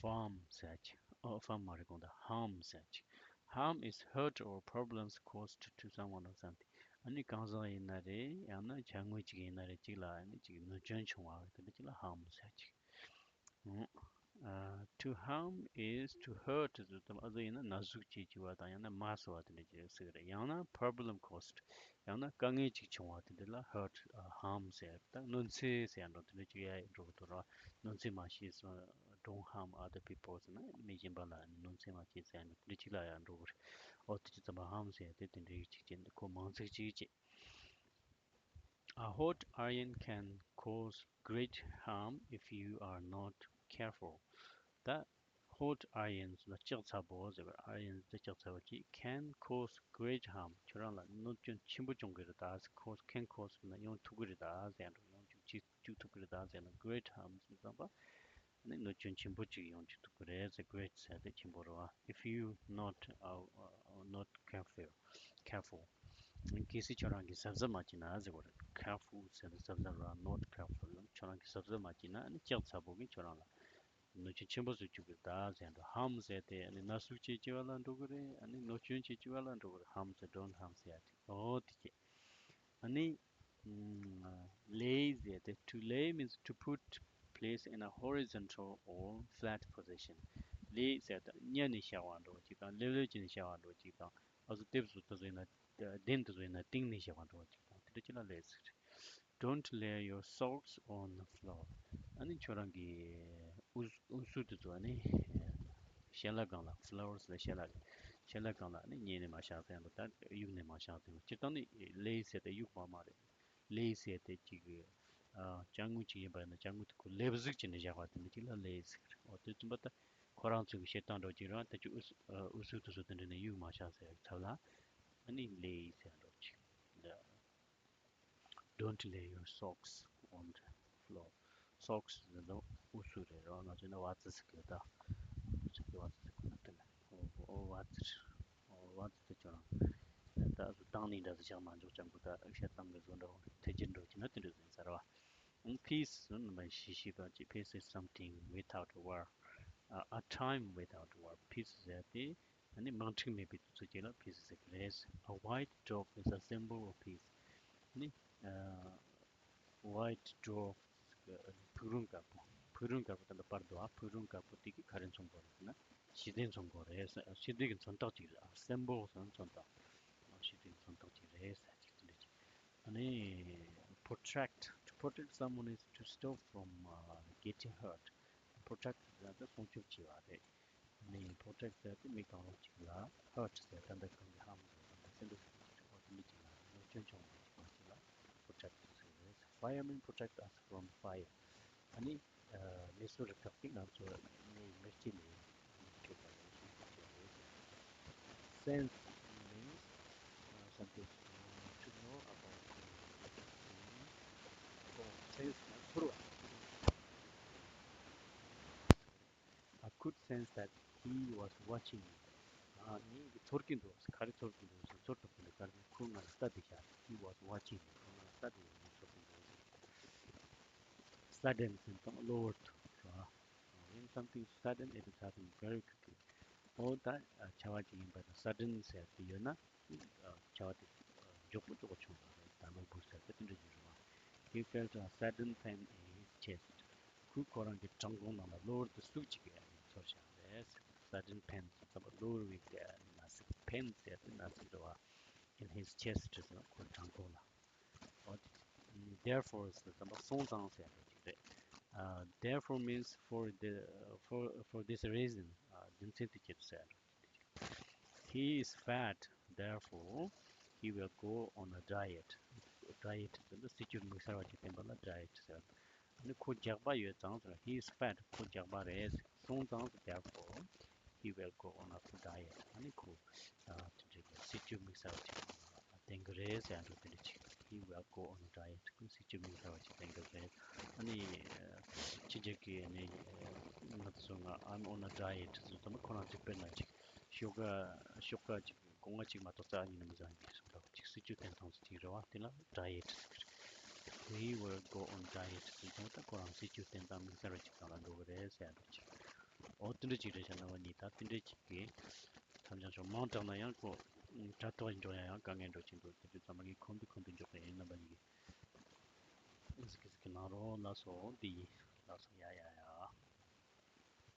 Harm ཟེར་ཡག་ཅིག་ཨོ། harm མ་རེད་གོང་དུ། Harm ཟེར་ཡག་ཅིག Harm is hurt or problems caused to someone or something. ཨ་ནི་གང་ཟག་ཡིན་ན་རེད། ཡང་ན་བྱ་དངོས་ཅིག་ཡིན་ན་རེད། ཅིག་ལ་ཨ་ནི་ཅིག་གནོད་སྐྱོན་བྱུང་བ་དེ་འདྲ་ཅིག་ལ་harm ཟེར་ཡག་ཅིག་ཨ། To harm is to hurt ཟེར་དུས་ཨ་ཟོ་ཡིན་ན་ན་ཟུག་བྱེད་ཅིག་བ་དང་ཡང་ན་མ་ཟེར་བ་དེ་འདྲ་ཅིག་ཟེར་གི་རེད། ཡང་ན་problem caused ཡང་ན་དཀའ་ངལ་ཅིག་བྱུང་བ་དེ་འདྲ་ལ་hurt ཨ། harm ཟེར། ད་གནོད་འཚེ་ཟེར་ཡག་འགྲོ་དེ་འདྲ་ཅིག་ཡ་འགྲོ་གི་འདུག་ར། གནོད་འཚེ་མ་བྱེད་ཟེར། Don't harm other people ཟེར་ན་མི་གཞན་པ་ལ་གནོད་འཚེ་མ་བྱེད་ཟེར་ཡག་འདྲ་དེ་འདྲ་ཅིག་ལ་ཡ་འགྲོ་གི་རེད། འོ་དེ་ཅིག་ཙམ་པ་harm ཟེར་ཡག་དེ་དེ་འདྲ་ཅིག་བྱས་ནས་ཁོ་མིང་ཚིག་ཅིག་བྱས། A hot iron can cause great harm if you are not careful. ད་hot iron ཟེར་ན་ལྕགས་ཚ་པོ་ཟེར་བ། iron ཟེར་ན་ལྕགས་ཚ་པོ་ཅིག can cause great harm ཁྱོད་རང་ལ་གནོད་སྐྱོན་ཆེན་པོ་བྱུང་གི་རེད་ད། cause can cause ཟེར་ན་ཡོང་ཐུབ་ཀྱི་རེད་ད་ཟེར་ཡག་འགྲོ། ཡོང་བཅུག་བཅུག་ཐུབ་ཀྱི་རེད་ད་ཟེར་ན། great harm ཟེར་ཙམ་པ་ནི་གནོད་སྐྱོན་ཆེན་པོ་ཅིག་ཡོང་བཅུག་ཐུབ་ཀྱི་རེད་ཟེར། great ཟེར་དེ་ཆེན་པོ་རེད་བ། If you not uh, uh, not careful careful གལ་སྲིད་ཁྱོད་རང་གིས་གཟབ་གཟབ་མ་བྱས་ན་ཟེར་བ་རེད། careful ཟེར་དེ་གཟབ་གཟབ་ར། not careful ཁྱོད་རང་གིས་གཟབ་གཟབ་མ་བྱས་ན་ཨ་ནི་ལྕགས་ཚ་པོ་གིས་ཁྱོད་རང་ལ་གནོད་སྐྱོན་ཆེན་པོ་བཟོ་བཅུག་གི་རེད་ད་ཟེར་འགྲོ། harm ཟེར་དེ་ཨ་ནི་ན་ཟུག་བྱེད་བྱེད་པ་ལ་འགྲོ་གི་རེད། ཨ་ནི་གནོད་སྐྱོན་བྱེད་བྱེད་པ་ལ་འགྲོ་གི་རེད། harm ཟེར་don't harm ཟེར་ཡག་དེ། འོ་དེ་བྱས། ཨ་ནི་ཨམ། lay ཟེར་དེ། To lay means to put place in a horizontal or flat position. lay ཟེར་དེ་གཉའ་ནས་བཞག་པ་འདྲ་བོ་ཅིག་དང་། ལེབ་ལེབ་བྱས་ནས་བཞག་པ་འདྲ་བོ་ཅིག་དང་། ཨ་ཟོ་དེབ་བཟོ་དེ་ཚོ་ཡིན་ན་གདན་དེ་ཚོ་ཡིན་ན་བཏིང་ནས་བཞག་པ་འདྲ་བོ་ཅིག་དང་། དེ་འདྲ་ཅིག་ལ་lay ཟེར། Don't lay your socks on the floor. ཨ་ནི་ཁྱོད་རང་གི་དབུ་དབུ་གཟུགས་དེ་ཚོ་ཨ་ནི་ཞལ་ལག་སྒང་ལ། floors ལ་ཞལ་ལག་ཞལ་ལག་སྒང་ལ་ཨ་ནི་ཉལ་ནས་མ་བཞག་ཟེར་ཡག་འགྲོ། ད་གཡུག་ནས་མ་བཞག་ཟེར་ཡག་འགྲོ། སྤྱིར་བཏང་ནི་lay ཟེར་དེ་གཡུག་པ་མ་རེད། lay ཟེར་དེ་ཅིག་གི་ཨ། ཅ་དངོས་ཅིག་ཡིན་པ་ཡིན་ན་ཅ་དངོས་དེ་ཁོ་ལེབ་གཟུགས་བྱས་ནས་བཞག་པ་དེ་འདྲ་ཅིག་ལ་lay ཟེར། འོ་དེ་ཙམ་པ་ད་ཁོ་རང་ཚོ་གི་བཤད་སྟངས་འདྲ་བོ་ཅིག་རེད་བ། ད་ཅིག་དབུ་ཨ། དབུ་གཟུགས་དེ་ཚོ་དེ་འདྲ་ནས་གཡུག་མ་བཞག་ཟེར་ཡག་ཚབ་ལ་ཨ་ནི་lay ཟེར་ཡག་འདྲ་བོ་ཅིག Don't lay your socks on the floor. socks ཟེར་དུས་དབུ་གཟུགས་རེད་རོ། ང་ཚོ་ནི་ཝ་ཙི་ཟེར་གི་ད། ཆ་གི་ཝ་ཙི་ཟེར་གི་ན་དེ་ལ། ཨོ་ཨོ་ཝ་ཙི། ཨོ་ཝ་ཙི་དེ་ཁྱོད་རང་ད་བཏང་ནས་འདྲ་ཟེར་ཆགས་མ་འཇོག་ཅང་གི་ད་ཨེག་ཤ་བཏང་གི་བཟོ་འདྲ་བོ་ཐལ་འགྱུར་འགྲོ་གི་ན་དེ་འདྲ་ཟེར་ཟེར་བ། Peace ཟེར་ན་མ་ཤི་ཤི་པ་ཅིག peace is something without war. a time without war. peace ཟེར་དེ། ཨ་ནི་དམག་འཁྲུག་མེད་པའི་དུས་ཚོད་ཅིག་ལ་peace ཟེར་གི་རེད། A white dove is a symbol of peace. ཨ་ནི་ཨ། white dove ཕུག་རོན་དཀར་པོ། ཕུག་རོན་དཀར་པོ་ད་ལྟ་པར་འདུག་ཨ། ཕུག་རོན་དཀར་པོ་དེ་གིས་ག་རེ་མཚོན་གོ་རེད་ཟེར་ན་ཞི་བདེ་མཚོན་གོ་རེད་ཟེར། ཞི་བདེ་གི་མཚོན་རྟགས་ཅིག་རེད། ཨ། symbol ཟེར་ན་མཚོན་རྟགས། ཞི་བདེ་གི་མཚོན་རྟགས་ཅིག་རེད་ཟེར་ཅིག་དེ་འདྲ་ཅིག་ཨ་ནི་protect. to protect someone is to stop from uh, getting hurt. protect ཟེར་ན་ད་སྲུང་སྐྱོབ་བྱེད་པ་རེད། ཨ་ནི་protect ཟེར་དེ་མི་གང་རུང་ཅིག་ལ། hurt ཟེར་ད་ལྟ་གང་གི་harm ཟེར་ད་ལྟ་སེམས་པ་ཟེར་ཅིག་རེད། འོ་དེ་འདྲ་ཅིག་ལ་གནོད་སྐྱོན་བྱུང་བ་ཅིག་ཅིག་ལ་protect ཟེར་གི་རེད། firemen protect us from fire. ཨ་ནི་ཨ། མེ་གསོད་རུ་ཁག་གིས་ང་ཚོ་མེ་མེ་ལྕེ་ནས་སྐྱོབ་པ་རེད། སྲུང་སྐྱོབ་བྱེད་པ་རེད། sense means uh, something to know about the sense ན་ཚོར་བ། I could sense that he was watching me. ཨ། ངས་ཚོར་གྱི་འདུག་ག་རེ་ཚོར་གྱི་འདུག་ཟེར་ཚོར་ཐུབ་ཀྱི་འདུག་ག་རེ་ཁོ་ང་ལ་ལྟ་བསྡད་ཤག he was watching me. ཁོ་ང་ལ་ལྟ་བསྡད་ཡོད་ངས་ཚོར་གྱི་འདུག sudden ཟེར་དང་གློ་བུར་དུ་རེད་བ། When something sudden, it is happening very quickly. འོ་ད་བྱ་བ་ཅིག་ཡིན་པ་དང་sudden ཟེར་དེ་ཡོད་ན་བྱ་བ་དེ་མགྱོགས་པོ་མགྱོགས་པོ་བྱུང་བ་རེད། ད་གློ་བུར་ཟེར་དེ་དེ་འདྲ་ཞིག་རེད་བ། He felt a sudden pain in his chest. ཁོས་ཁོ་རང་གི་བྲང་ཁོག་ནང་ལ་གློ་བུར་དུ་ཟུག་ཅིག་ཚོར་བཞག་རེད། sudden pain ཟེར་ཙམ་པ་གློ་བུར་བའི་ན་ཟུག pain ཟེར་དེ་ན་ཟུག་རེད་བ། In his chest ཟེར་ན་ཁོའི་བྲང་ཁོག་ལ། འོ། therefore ཟེར་ཙམ་པ་སོང་ཙང་ཟེར་ཡག་ཅིག་རེད། Uh, therefore means for the for for this reason. Uh, རྒྱུ་མཚན་དེ་གྱིས་ཟེར། He is fat, therefore he will go on a diet. Diet ཟེར་ན་སྲིད་ཇུས་དམིགས་བསལ་བ་ཅིག་བསྟན་པ་ལ་diet ཟེར། ཨ་ནི་ཁོ་རྒྱགས་པ་ཡོད་ཙང་ཟེར། He is fat. ཁོ་རྒྱགས་པ་རེད། སོང་ཙང་ཟེར། Therefore he will go on a diet. ཨ་ནི་ཁོ་ཨ་དེ་འདྲའི་སྲིད་ཇུས་དམིགས་བསལ་བ་ཅིག་བསྟན་གྱི་རེད་ཟེར་འགྲོ་དེ་འདྲ་ཅིག He will go on a diet. ཁོ་སྲིད་ཇུས་དམིགས་བསལ་བ་ཅིག་བསྟན་གྱི་རེད། ཨ་ནི་ཕྱི་རྒྱལ་གྱི་ནི་ང་ཚོ་ང་I'm on a diet ཟེར་དུས་ཁོ་རང་ཅིག་དཔེར་ན་ཅིག་ཤོག་ག་ཤོག་ག་ཅིག་སྒོ་ང་གཅིག་མ་གཏོགས་རྩ་བ་ཉིད་ནས་མི་ཟ་མཁན་སོགས་ཅིག་སྲིད་ཇུས་བསྟན་སྟངས་ཅིག་རེད་བ། དེ་ལ་diet ཟེར་གྱི་རེད། He will go on diet ཟེར་དུས་ད་ཁོ་རང་སྲིད་ཇུས་བསྟན་སྟངས་དམིགས་བསལ་བ་ཅིག་སྒང་ལ་འགྲོ་གི་རེད་ཟེར་ཡ་འདྲ་ཅིག་འོ་དེ་འདྲ་ཅིག་རེད་ཤག་རྣམ་པ་གཉིས། ད་དེ་འདྲ་ཅིག་གིས་ཐབས་ཅང་ཆོག་མང་དྲགས་ན་ཡང་ཁོ་དྲ་ཐོག་ཡིན་འགྲོ་ཡ་ཡང་དཀའ་ངལ་འགྲོ་གི་འདུག་དེ་དུས་ཙམ་པ་ངས་ཁོམ་དུ་ཁོམ་དུ་འཇོག་གི་ཡིན། རྣམ་པ་གཉིས་ཀྱིས་ཟིག་གི་ཟིག་གི་གནང་རོགས། ལགས་སོ། འདི་ཡིན། ལགས་སོ། ཡ་ཡ་ཡ།